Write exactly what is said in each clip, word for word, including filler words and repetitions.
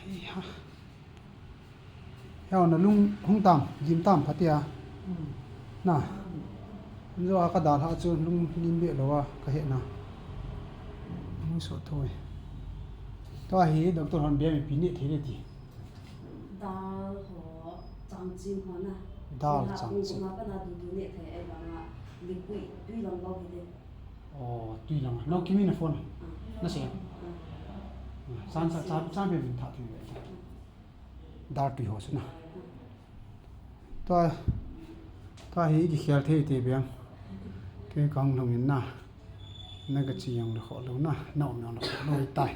Eiha. Heo, nalung hung tam, gim tam phatia. Na. Njo a kadalha chu lunglim be lou a kahe na. Hung so thoi. Tua hi doctor hon bia mi pi ne thei le ti. Dal ho, changching ho na. Dal, changching. Pung sunga pana dudu ne thei ai banga, lipui, tui lang bau hi de. Oh, tui lang. Nao kimi na phone. Ah. Na se. Ah. San sa, san, san be min tha thei ve. Dal tui ho suna. Tua, tua hi kikhel thei te bang. Kei kahung lhung in na. Na kachi jong le kho lou na. Na um jong le kho lou tai.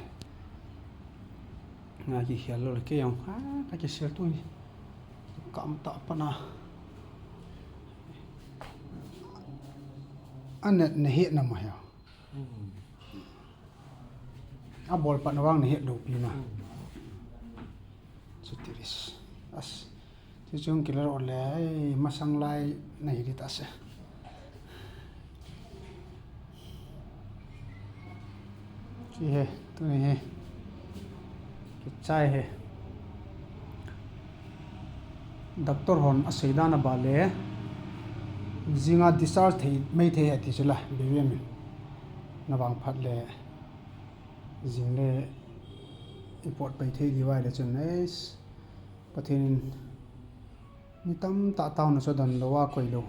Nga kikhel lou le kei jong. Ah, kakisel tu ni. Kam ta pana. Anet na he na ma he. Hmm. Abol pat na vang na het lou pi na. Hmm. Chutiris. As. Chuchung kila ro le, ai, masang lai na hi di ta se. Chi he, tu ni he. Kichai he. Doctor hon asei dan a ba le, jinga discharge thei, mai thei ati chu la, B V M in. Na vang phat le, jing le, i pot pai thei di vai le chun, eis, Pathen in, mi tam ta tauna chu don lou a koi lou.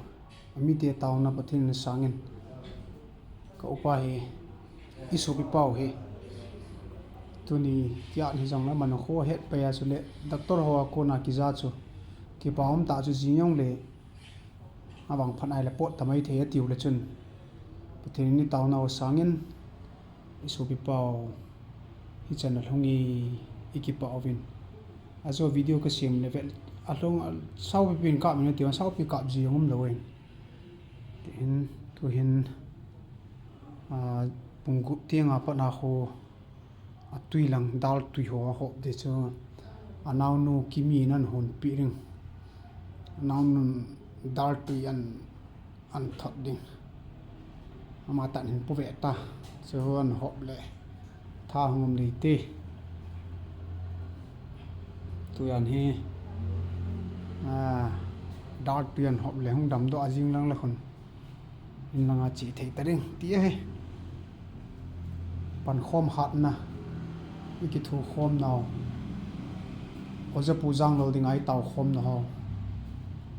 Amite tauna Pathen in sangin. Ka upa hi, i sopi pau hi. Tuni kiat hi jong la man kho het pai a chu le, doctor ho a kona kija chu. Kipa um ta chu jing jong le. Avang phat ai le pot tamai thei atiu le chun. Pathen in i tauna u sangin, i sopi pau, hichan a lhung i, i kipa uvin. Ajo video ka sem le vet, alhung, a, saupi pin kap min atiu, saupi kap ji jong um lou in. Tin, tu hin, a, pung gup tiang a pat na kho, a tui lang dal tui ho a hop de chu, a naonu Kimi nan hon pi ring. A naonu dal tui an, an thot ding. Ama tan hin pu ve ta. Chu an hop le. Tha hung um le te. Tui an hi. A, dal tui an hop le hung dam doh a jing lang le khun. In langa chi thei ta ding ti ahi. Pan khom hatna. I kithu khom nau. Oja Pu Janglal dinga i tao khom na ho.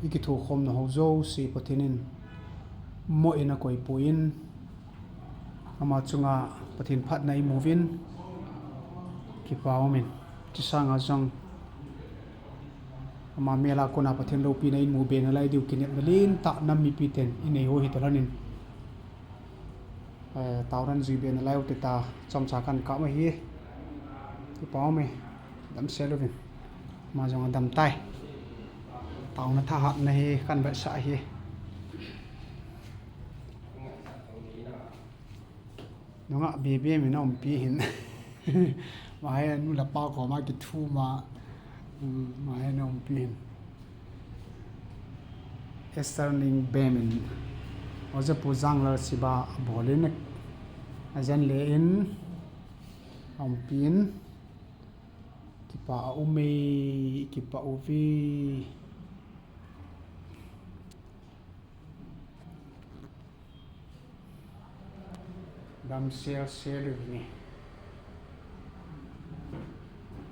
I kithu khom na ho jouse Pathen in mo in a koi pu in. Ama chunga Pathen phatna i mu vin. Kipa um in. Chi sanga jong. Ama mel a kona Pathen loupina in mu be na lai diu kinepna lentah nam mipi ten i nei ho hi ta lhon in. Eh, tao ran jui be na lai u te ta chomcha kan kap ahi. Kipa um e, dam sel uvin. Ama jong a dam tai. Taona thahatna hi kan vetsah ahi. Nunga bebe mi na umpi hin. Mahe nu le pa koma kithum a. Mm, mahe na umpi hin. Esther Ningbemin. Oja Pu Janglal Siba abolin. Ajan le in. Aumpi in. Kipa a um e, kipa uve. Dam sel sel uvin e.